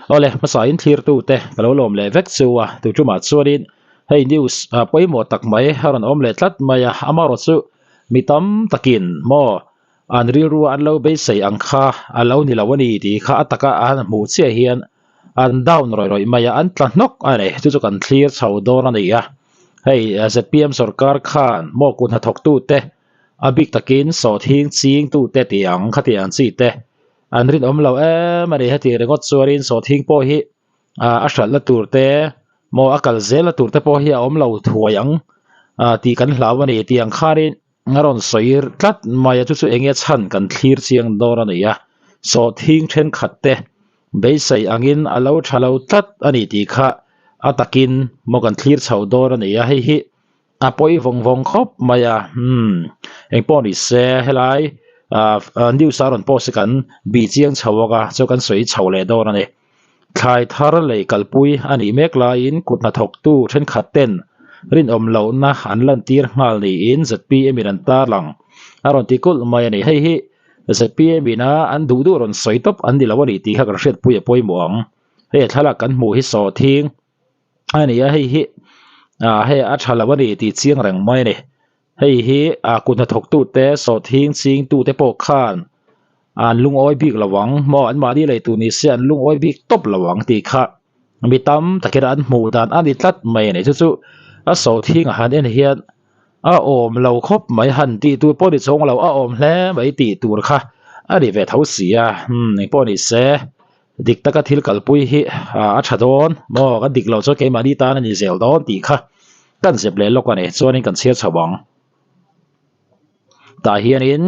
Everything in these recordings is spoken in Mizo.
Awle hmasa in thlir tu te ka lo lawm leh vek chu a tu tumah chuanin hei news pawimawh tak mai a rawn awm leh tlat mai a amaherawh chu mi tam takin maw an rilru an lo beisei ang kha a lo ni lo a ni tih kha a taka an hmuh chiah hian an down rawih rawih mai a an tla hnawk a ni chu chu kan thlir chho dawn a ni a hei zpm sorkar khan maw kut hnathawk tute a bik takin sawhthing ching tute tih ang khatiang chi te an rinawm lo em a ni heti ringawt chuanin sawhthing pawh hi ah a hralhna tur te maw a kal zelna tur te pawh hi a awm lo thuai ang ah tih kan hlau a ni tih ang khanin a rawn sawi tlat mai a chu chu enge chhan kan thlir chiang dawn a ni a sawhthing thenkhat te beisei angin a lo tha lo tlat a ni tih kha a takin maw kan thlir chho dawn a ni a hei hi a pawi vawng vawng khawp mai a umm engpawh ni se helai ah news a rawn post hi kan bih chiang chho bawk a chu kan sawi chho leh dawn a ni thlai thar lei kalpui a nih mek laiin kut hnathawktu thenkhat ten rinawm lohna an lantir nghal niin zpm in an tarlang a rawn ti kulh mai a ni hei hi zpm in a an duh duh rawn sawi tawp an ni lo a ni tih kha kan hriatpui a pawimawh ang hei a thlalak kan hmuh hi sawhthing a ni a hei hi ah hei a tha lo a ni tih chiang reng mai a ni hei hi ah kut hnathawk tute sawhthing ching tute pawh khan an lungawi bik lo ang maw an mahni lei tur ni se an lungawi bik tawp lo ang tih kha mi tam takin an hmuh dan a ni tlat mai a ni chu chu a sawhthing a han en hian a awm lo khawp mai han tih tur pawh ni chhawng lo a awm hle mai tih tur kha a ni ve tho si a umm engpawh ni se. Dik taka thil kalpui hi a tha dawn maw kan dik loh chuan keimahni tan a ni zel dawn tih kha kan zep leh lawk a ni chuanin kan chhiar chho ang. Tah hianin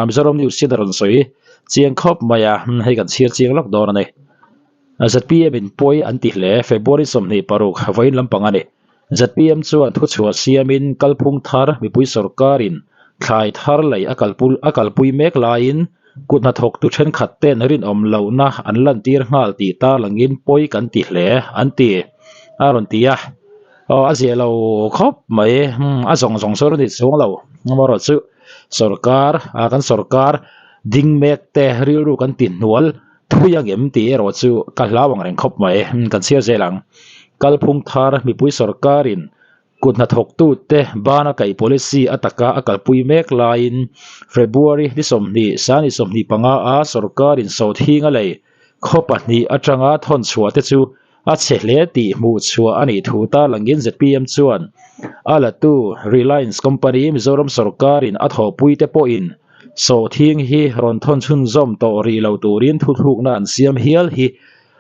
Mizoram News hian a rawn sawi chiang khawp mai a hei kan chhiar chiang lawk dawn a ni. Zpm in pawi an ti hle February 26 vawiin lampang a ni. Zpm chuan thuchhuah siamin kalphung thar mipui sorkarin thlai thar lei a kalpui mek laiin kut hnathawktu thenkhat ten rinawm lohna an lantir nghal tih tarlangin pawi kan ti hle an ti a rawn ti a. Aw a ziah lo khawp mai a zawng zawng sawi rawn ti chhung lo amaherawh chu sorkar kan sorkar ding mek te rilru kan ti hnual Thui ang em tih erawh chu ka hlau ang reng khawp mai, kan chhiar zel ang. Kalphung thar mipui sorkarin kut hnathawktute bana kaih policy a taka a kalpui mek laiin February ni 20, sani 25 a sorkarin sawthinga lei khaw pahnih atanga thawn chhuah te chu a chhe hle tih hmuh chhuah a nih thu tarlangin zpm chuan a latu Reliance Company Mizoram sorkarin a thawhpuite pawhin Sawhthing hi rawn thawn chhunzawm tawh rih lo turin thuthlukna an siam hial hi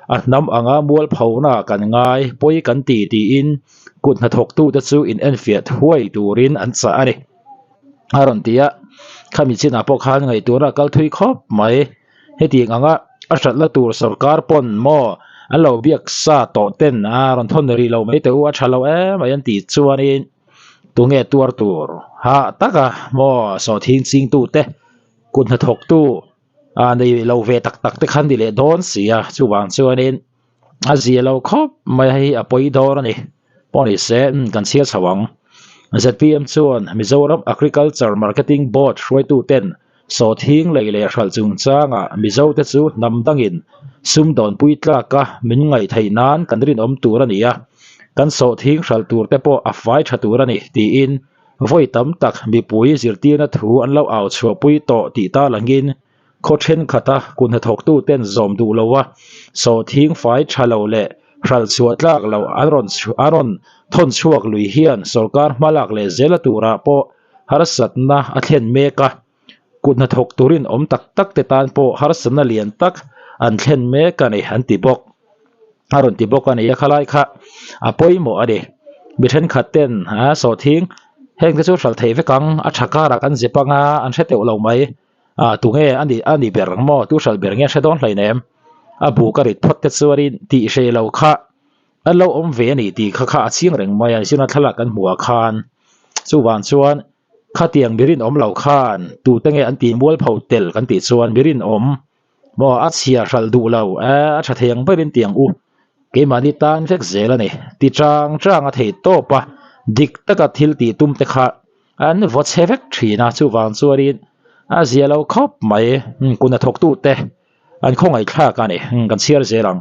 a hnam anga mualphona kan ngai pawi kan ti tiin kut hnathawktute chu in enfiah thuai turin an chah a ni. A rawn ti a, khami chinah pawh khan ngaihtuahna a kal thui khawp mai. Hetiang anga a hratna tur sorkar pawn maw an lo biak sa tawh ten a rawn thawn rih lo mai teh u a tha lo emai an tih chuanin Tunge tuar tur hah taka maw sawhthing chingtute kut hnathawktu ah nei lo ve tak tak te khan ni leh dawn si a chuvang chuanin a zia lo khawp mai a hei a pawi dawn a ni pawh ni se kan chhiar chho ang. Zpm chuan Mizoram Agriculture Marketing Board hruaituten sawhthing lei leh hralh chungchangah Mizote chu hnam dangin sumdawnpui tlaka min ngaih theih nan kan rinawm tur a ni a, kan sawhthing hralh tur te pawh a fai tha tur a ni tiin vawi tam tak mipui zirtirna thu an lo au chhuahpui tawh tih ta langin khaw thenkhat-a kut hnathawktuten zawm duh loa sawhthing fai tha lo leh hralh chhuah tlak loh an rawn an rawn thawn chhuak lui hian sorkar hmalak leh zela turah pawh harsatna a thlen mek a, kut hnathawk turin awm tak tak te tan pawh harsatna lian tak an thlen mek a ni an ti bawk. A rawn ti bawk a ni a khalai kha a pawimawh a ni. Mi thenkhat ten a sawhthing heng te chu hralh theih vek ang a tha karah kan zep anga an hre teuh lo mai. Ah tunge a ni a ni ber ang maw tu hralh ber nge a hre dawn hleinem. A bu ka rit phawt te chuanin tih hreh lo kha an lo awm ve a ni tih kha kha a ching reng mai a zirna thlalak kan hmuh ah khan chuvang chuan khatiang mi rinawm lo khan tute nge an tih mualpho tel kan tih chuan mi rinawm maw a chhia hralh duh lo a a tha thei ang berin tih ang u keimahni tan vek zel a ni ti chang chang a thei tawp a dik taka thil tih tum te kha an vaw chhe vek thin a chuvang chuanin a zia lo khawp mai kun a thawk tute. An khawngaih thlak a ni, kan chhiar zel ang.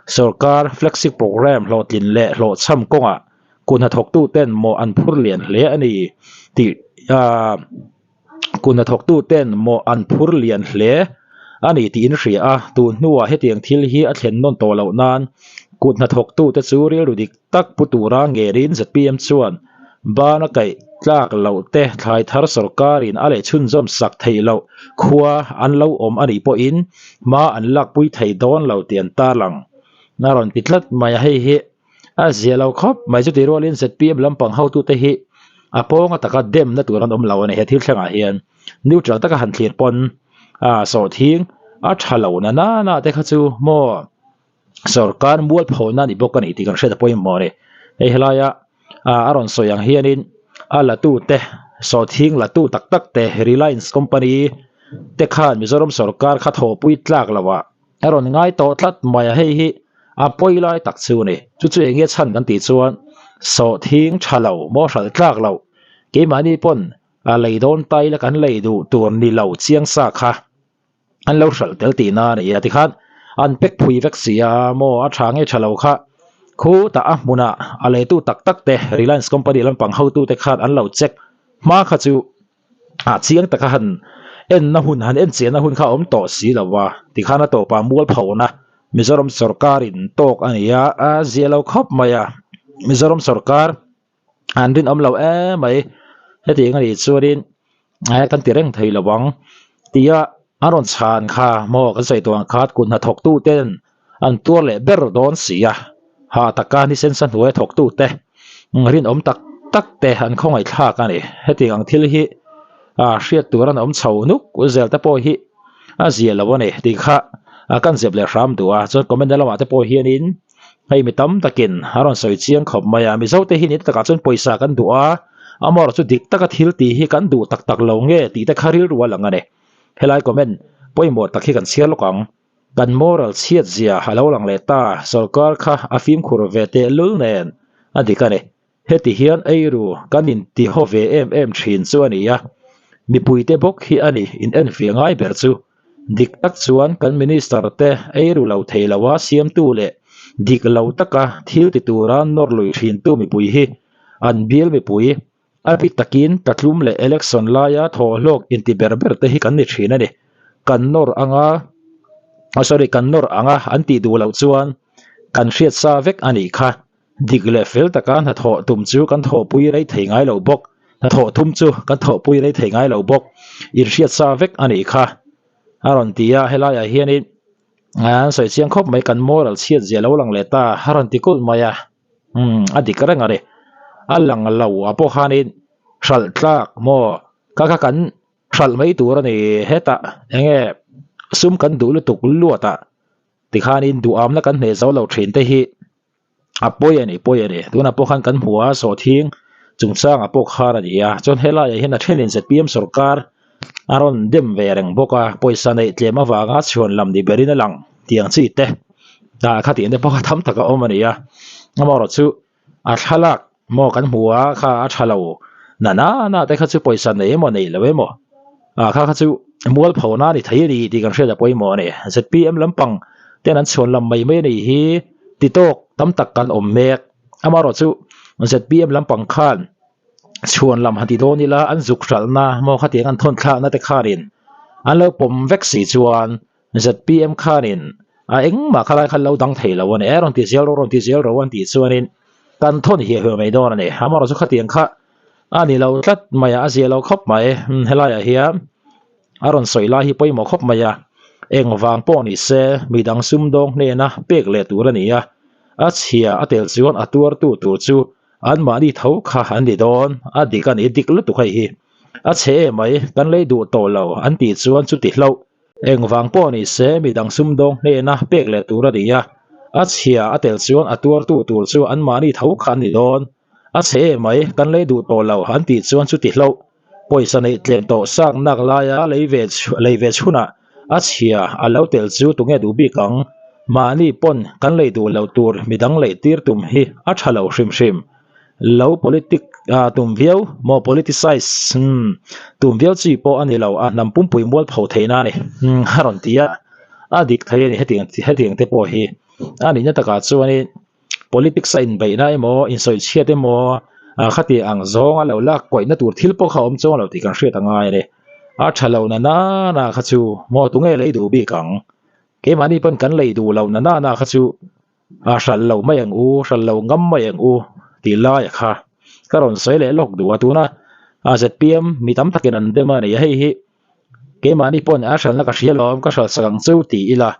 Sorkar flagship programme hlawhtlin leh hlawhchham kawngah kut hnathawktuten mawh an phur lian hle a ni tih kut hnathawktuten mawh an phur lian hle a ni tih in hria a, tun hnuah hetiang thil hi a thlen nawn tawh loh nan kut hnathawktute chu rilru dik tak pu tura ngerin zpm chuan ban a kaih tlak loh te thlai thar sorkarin a leh chhunzawm sak theih loh khua an lo awm a nih pawhin hma an lakpui thei dawn lo tih an tarlang. A rawn ti tlat mai a, hei hi a zia lo khawp mai. Chutih rualin zpm lampang hotute hi a pawnga taka demna tur an awm lo a ni. He thil thlengah hian neutral taka han thlir pawn a sawhthing a tha lo na nana te kha chu maw Sorkar mualphona a ni bawk a ni tih kan hriat a pawimawh a ni. Hei helaia a rawn sawi ang hianin a latute sawhthing latu tak tak te Reliance company te khan Mizoram sorkar kha thawhpui tlak lo ah a rawn ngai tawh tlat mai a, hei hi a pawi lai tak chu a ni. Chu chu eng nge chhan kan tih chuan sawhthing tha lo maw hralh tlak loh keimahni pawn a lei dawn ta ila kan lei duh tur ni lo chiang sa kha. an lo hralh tel tihna a ni a tikhan an pack phui vek si a maw a tha nge tha lo kha khutah a hmunah a leitu tak tak te Reliance company lampang hotu te khan an lo check hma kha chu ah chiang taka han enna hun han en chiahna hun kha a awm tawh si lo va tikhan a tawpah mualphona Mizoram sorkarin tawk a ni a a zia lo khawp mai a Mizoram sorkar. An rinawm lo em mai hetiang a nih chuanin eh kan ti reng thei lo ang tia an rawn chhan kha maw kan sawi tawh ang kha kut hnathawk tu ten an tuar leh ber dawn si a ha taka ni sensa hnuaia thawk tu te rinawm tak tak te an khawngaih thlak a ni hetiang ang thil hi ah hriat tur an awm chho nuk zel te pawh hi a zia lo a ni tih kha kan zep leh hram duh a chuan comment na lamah te pawh hianin. Hei mi tam takin a rawn sawi chiang khawp mai a, Mizo te hi ni takah chuan pawisa kan duh a, amaherawh chu dik taka thil tih hi kan duh tak tak lo nge tih te kha rilru a lang a ni. Helai comment pawimawh tak hi kan chhiar lawk ang. Kan moral chhiat zia a lo lang leh ta, sorkar kha a fimkhur ve tehlul nen a dik a ni. Heti hian eiru kan inti haw ve em em thin chu a ni a, mipuite bawk hi a ni in enfiah ngai ber chu. Dik tak chuan kan minister te eiru lo thei lo a siamtu leh dik lo taka thil ti tura nawr lui thintu mipui hi an bial mipui a bik takin tlatlum leh election laia thawhhlawk inti ber ber te hi kan ni thin a ni. Kan nawr anga sorry kan nawr anga an tih duh loh chuan kan hriat sa vek a nih kha. Dik leh fel taka hnathawh tum chu kan thawhpui rei thei ngai lo bawk. Hnathawh thum chu kan thawhpui rei thei ngai lo bawk. Inhriat sa vek a nih kha a rawn ti a, helaiah hianin an sawi chiang khawp mai kan moral chhiat zia lo lang leh ta a rawn ti kulh mai a, umm a dik reng a ni. A lang lo ah pawh khanin hralh tlak maw kha kha kan hralh mai tur a ni hetah enge sum kan duh lutuk luat ah tikhanin duhamna kan hneh zo lo thin te hi a pawi a ni pawi a ni tunah pawh khan kan hmu a sawhthing chungchangah pawh khan a ni a chuan helaiah hian a thenin zpm sawrkar a rawn dem ve reng bawk a pawisa neih tlem avanga chhuan lam ni berin a lang tiang chi te ah khatiang te pawh kha tham tak a awm a ni a amaherawh chu A thlalak maw kan hmu a kha a tha lo na na na te kha chu pawisa nei emaw nei lo emaw ah kha kha chu mualpho na a ni thei a ni tih kan hriat a pawimawh a ni. Zpm lampang ten an chhuan lam mai mai a nih hi ti tawk tam tak kan awm mek. Amaherawh chu zpm lampang khan chhuan lam han ti dawn ila an zuk hralhna maw khatiang an thawn thlakna te khanin an lo pawm vek si chuan Zpm khanin a engmah kha lai khan lo dang thei lo a ni e, rawn ti zel rawh, rawn ti zel rawh an tih chuanin kan thawn hiah hiah mai dawn a ni. Amaherawh chu khatiang kha a ni lo tlat mai a, a zia lo khawp mai. Helaiah hian a rawn sawi lai hi pawimawh khawp mai a, engvang pawh ni se midang sumdawng hnena pek leh tur a ni a, a chhia a tel chuan a tuartu tur chu anmahni tho kha an ni dawn, a dik a ni, dik lutuk hei hi. A chhe em mai, kan lei duh tawh lo an tih chuan chuti hlauh. Engvang pawh ni se midang sumdawng hnena pek leh tur a ni a, a chhia a tel chuan a tuartu tur chu anmahni tho kha an ni dawn. A chhe em mai, kan lei duh tawh lo an tih chuan chuti hlauh. Pawisa neih tlem tawh sak nak laia lei ve lei ve chhunah a chhia a lo tel chu tunge duh bik ang? Mahni pawn kan lei duh loh tur midang lei tir tum hi a tha lo hrim hrim. Lo politic ah tum viau maw politicize umm tum viau chi pawh a ni lo a hnam pumpui mualpho theihna a ni umm a rawn ti a, a dik thei a ni hetiang hetiang te pawh hi. A nihna takah chuanin politics a inbeihna emaw insawichhiat emaw khati ang zawnga lo lak kawihna tur thil pawh kha a awm chuang lo tih kan hriat a ngai a ni. A tha lo na nana kha chu maw tunge lei duh bik ang? Keimahni pawn kan lei duh lo na nana kha chu a hralh lo mai ang u, hralh lo ngam mai ang u tih laia kha ka rawn sawi leh lawk duh a. Tuna zpm mi tam takin an dem a ni a, hei hi keimahni pawn a hralhna ka hria lawm, ka hralh sak ang chu ti ila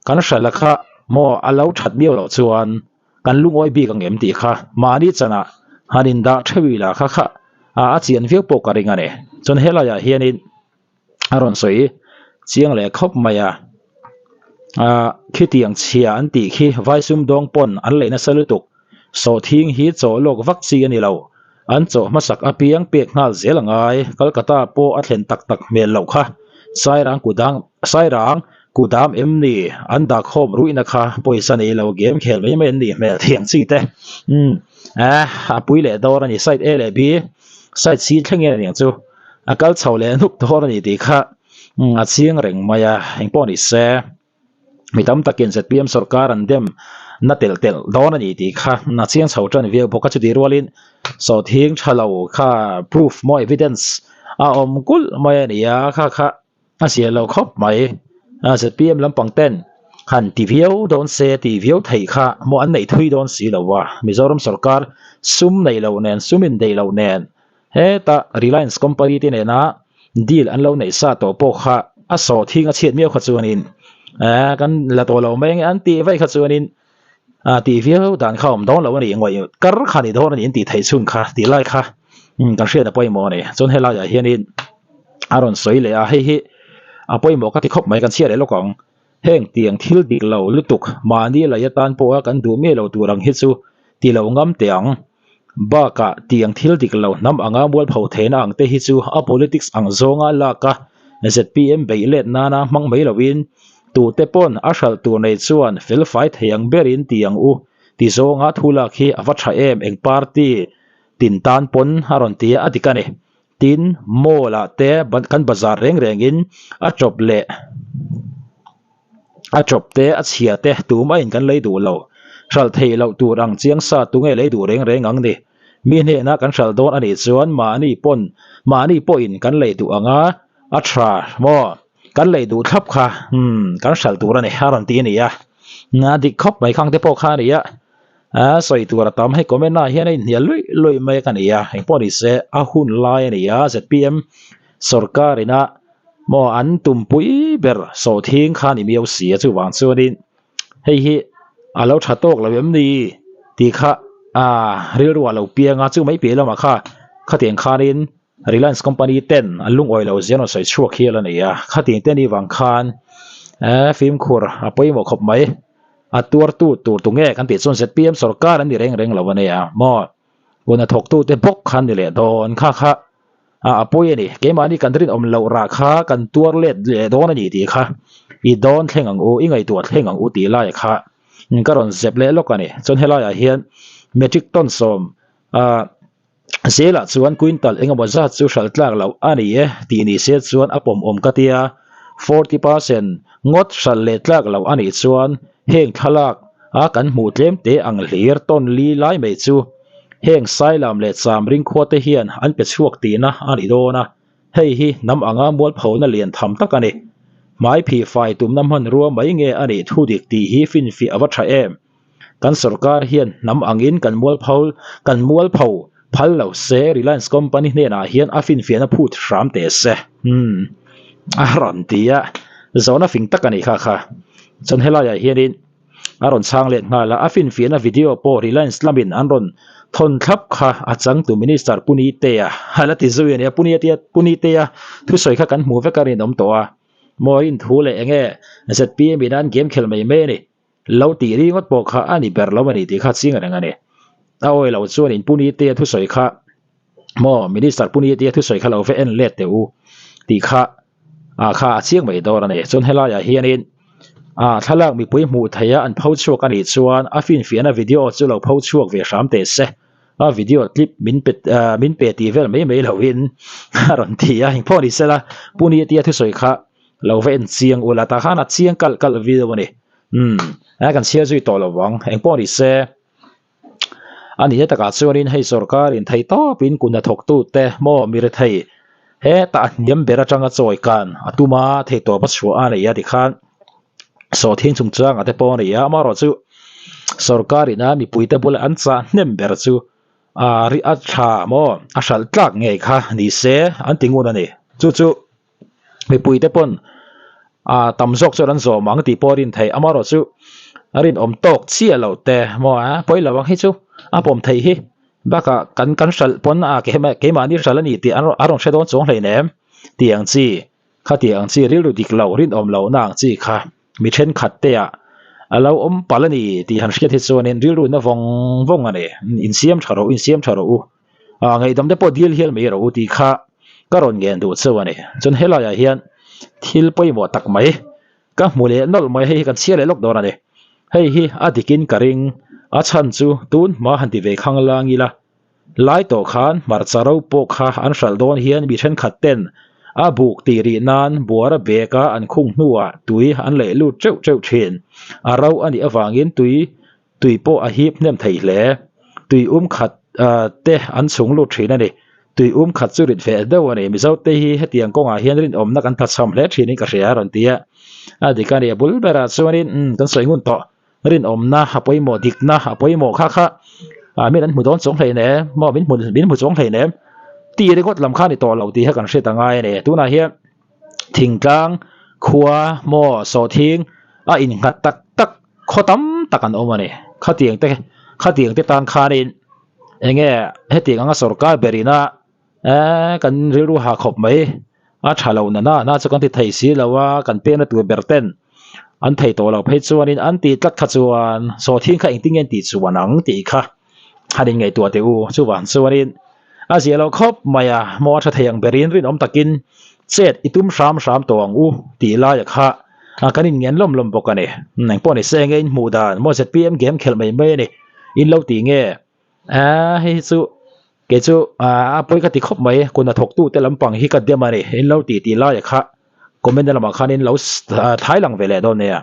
kan hralh a kha maw a lo that miau loh chuan kan lungawi bik ang em tih kha mahni chanah han indah theuh ila kha kha a chian viau pawh ka ring a ni. Chuan helaiah hianin a rawn sawi chiang leh khawp mai a, ah khitiang chhia an tih khi vai sumdawng pawn an lei nasa lutuk, sawhthing hi chaw lawk vak chi a ni lo, an chaw hmasak apiang pek nghal zel a ngai, Calcutta pawh a thlen tak tak hmel loh kha, Sairang kudang Sairang kudam em ni an dah khawm ruihna kha pawisa nei lo game khel mai mai an nih hmel thiang chi te, umm eh a pui leh dawr a ni side A leh B side C thlengin a ni ang chu. A kal chho leh hnuk dawn a ni tih kha a chiang reng mai a, engpawh ni se mi tam takin zpm sorkar an dem na telh telh dawn a ni tih kha a chiang chho tan viau bawk a, chutih rualin sawhthing tha lo kha proof maw evidence a awm kulh mai a ni a, kha kha a zia lo khawp mai. Zpm lampang ten han ti viau dawn se tih viau theih kha maw an neih thui dawn si lo a, Mizoram sorkar sum neih loh nen sum indeih loh nen Heta Reliance company te nena deal an lo neih sa tawh pawh kha a sawh thing a chhiat miau kha chuanin eh kan la tawh lo mai ang e an tih vaih kha chuanin ah tih viau dan kha a awm dawn lo a ni ngawih kar kha a ni dawn a ni an tih theih chhun kha tih lai kha umm kan hriat a pawimawh a ni. Chuan helaiah hianin a rawn sawi leh a hei hi a pawimawh ka ti khawp mai kan chhiat leh lawk ang. Heng tiang thil dik lo lutuk mahni lei atan pawha kan duh miah lo tur ang hi chu ti lo ngam teh ang. Bakah tiang thil dik lo hnam anga mualpho theihna ang te hi chu a politics ang zawnga lak a zpm beih let nana hmang mai loin tute pawn a hralh tur nei chuan felfai thei ang berin ti ang u ti zawnga thu lak hi a va tha em eng party tin tan pawn a rawn ti a a dik a ni. Tin, mall ah te kan bazar reng rengin a chawp leh a chawp te a chhia te tumah in kan lei duh lo. Hralh theih loh tur ang chiang sa tunge lei duh reng reng ang ni. Mi hnena kan hralh dawn a nih chuan mahni pawn mahni pawhin kan lei duh ang a, a tha maw? Kan lei duh thlap kha umm kan hralh tur a ni a rawn ti a ni a. A dik khawp mai khang te pawh kha a ni a. A sawi tur a tam hei comment ah hian a inhnial luih luih mai ka ni a engpawh ni se a hun lai a ni a zpm sorkar ina maw an tumpui ber sawhthing kha a ni miau si a chuvang chuanin hei hi a lo tha tawk lo em ni tih kha ah rilru ah lo piang a chu mai piah lamah kha khatiang khanin Reliance company ten an lungawi lo zia an rawn sawi chhuak hial a ni a khatiang te anih vang khan eh fimkhur a pawimawh khawp mai. A tuartu tur tu nge kan tih chuan zpm sorkar an ni reng reng lo a nia maw? Hun a thawktute bawk kha an ni leh dawn kha kha a a pawi a ni. Keimahni kan rinawm loh rah kha kan tuar let leh dawn a ni tih kha i dawn thleng ang u, i ngaihtuah thleng ang u tih lai kha ka rawn zep leh lawk a ni. Chuan helaiah hian metric ton sawm ah Zelah chuan quintal engemaw zat chu hralh tlak loh a ni e tih ni se chuan a pawm awm ka tia, 40% ngawt hralh leh tlak loh a nih chuan heng thlalak a kan hmuh tlem te ang hlir tawn li lai mai chu heng Sailam leh Chamring khua te hian an pe chhuak tihna a ni dawn a, hei hi hnam anga mualphona lian tham tak a ni. Hmai phih fai tumna hmanrua mai nge a nih thu dik tih hi finfiah a va tha em? Kan sorkar hian hnam angin kan mualpho kan mualpho phal lo se Reliance company hnenah hian a finfiahna phut hram teh se. Umm a rawn ti a, zawhna fing tak a nih kha kha. Chuan helaiah hianin a rawn chhang let nghal a, a finfiahna video pawh Reliance lamin an rawn thawn thlap kha a changtu Minister Punitea a la ti zui a nia, Punitea Punitea thusawi kha kan hmuh vek a rinawm tawh a, maw inthu leh enge zpm in an game khel mai mai a ni. Lo tih ringawt pawh kha a ni ber lo a ni tih kha ching reng a ni. A awi lo chuan in Punitea thusawi kha maw Minister Punitea thusawi kha lo ve en let teh u tih kha ah kha a chiang mai dawn a ni. Chuan helaiah hianin ah thlalak mipui hmuh theiha an pho chhuak a nih chuan a finfiahna video chu lo pho chhuak ve hram teh se. A video clip min pe ah min pe tih vel mai mai loin a rawn ti a, engpawh ni sela Punitea thusawi kha lo va en chiang ula tah khan a chiang kalh kalh viau a ni. Umm a kan chhiar zui tawh lo vang engpawh ni se a nihna takah chuanin hei sorkar in thei tawpin kun hnathawk tute maw mi rethei hetah a hniam ber atanga chawi kan a tum a thei tawp a chhuah a nei a tikhan sawhthing chungchangah te pawh a ni a amaherawh chu sorkar ina mipuite bula an chah hnem ber chu a ri a tha maw a hralh tlak ngei kha ni se an ti ngun a ni chu chu mipui te pawn ah tam zawk chuan an zawm ang tih pawh a rin theih amaherawh chu a rinawm tawk chiah loh te maw a pawi lo ang hi chu a pawm theih hi bakah kan kan hralh pawn a keimahni hralh a ni tih a rawn hre dawn chuang hleinem tih ang chi khatiang ang chi rilru dik loh rinawm lohna ang chi kha. Mi thenkhat te ah a lo awm palh a ni tih han hriat hi chuanin rilru na vawng vawng a ni. Insiam tha rawh u, insiam tha rawh u. Ah ngaihdam te pawh dil hial mai rawh u tih kha ka rawn ngen duh cheu a ni. Chuan helaiah hian thil pawimawh tak mai ka hmu leh nawlh mai, hei hi kan chhiar leh lawk dawn a ni. Hei hi a dikin ka ring, a chhan chu tun hma han ti ve khang lang ila. Lai tawh khan hmarcha ro pawh kha an hralh dawn hian mi thenkhat ten a buk tih rih nan buara bag a an khung hnuah tui an leh lut teuh teuh thin. A ro a nih avangin tui tui pawh a hip hnem thei hle. Tui um khat te an chhung lut thin a ni. Tui um khat chu rit ve deuh a ni. Mizo te hi hetiang kawngah hian rinawmna kan tlachham hle thin in ka hria a rawn ti a. A dik a ni a bul berah chuanin umm kan sawi ngun tawh. Rinawmna a pawimawh dikna a pawimawh kha kha ah min an hmu dawn chuang hlein em maw min hmu min hmu chuang hlein em tih ringawt lam kha a ni tawh lo tih kha kan hriat a ngai a ni tunah hian thingtlang khua maw sawhthing a innghat tak tak khaw tam tak an awm a ni khatiang te khatiang te tan khanin eng nge hetiang anga sorkar ber ina Eee kan rilru ha khawp mai a tha lo na na chu kan ti thei si lo a kan pekna tur ber ten an thei tawh lo phei chuanin an tih tlat kha chuan sawhthing kha engtin nge an tih chuan ang tih kha han in ngaihtuah teh u chuvang chuanin a zia lo khawp mai a maw a tha thei ang berin rinawm takin chet i tum hram hram tawh ang u tih laia kha kan in ngen lawm lawm bawk a ni engpawh ni se nge in hmuh dan maw zpm game khelh mai mai a ni in lo tih nge. Aaa hei hi chu kei chu a pawi ka ti khawp mai kun a thawk tu te lampang hi ka dem a ni in lo tih tih lai ah kha comment na lamah khan in lo thlai lang ve leh dawn nia.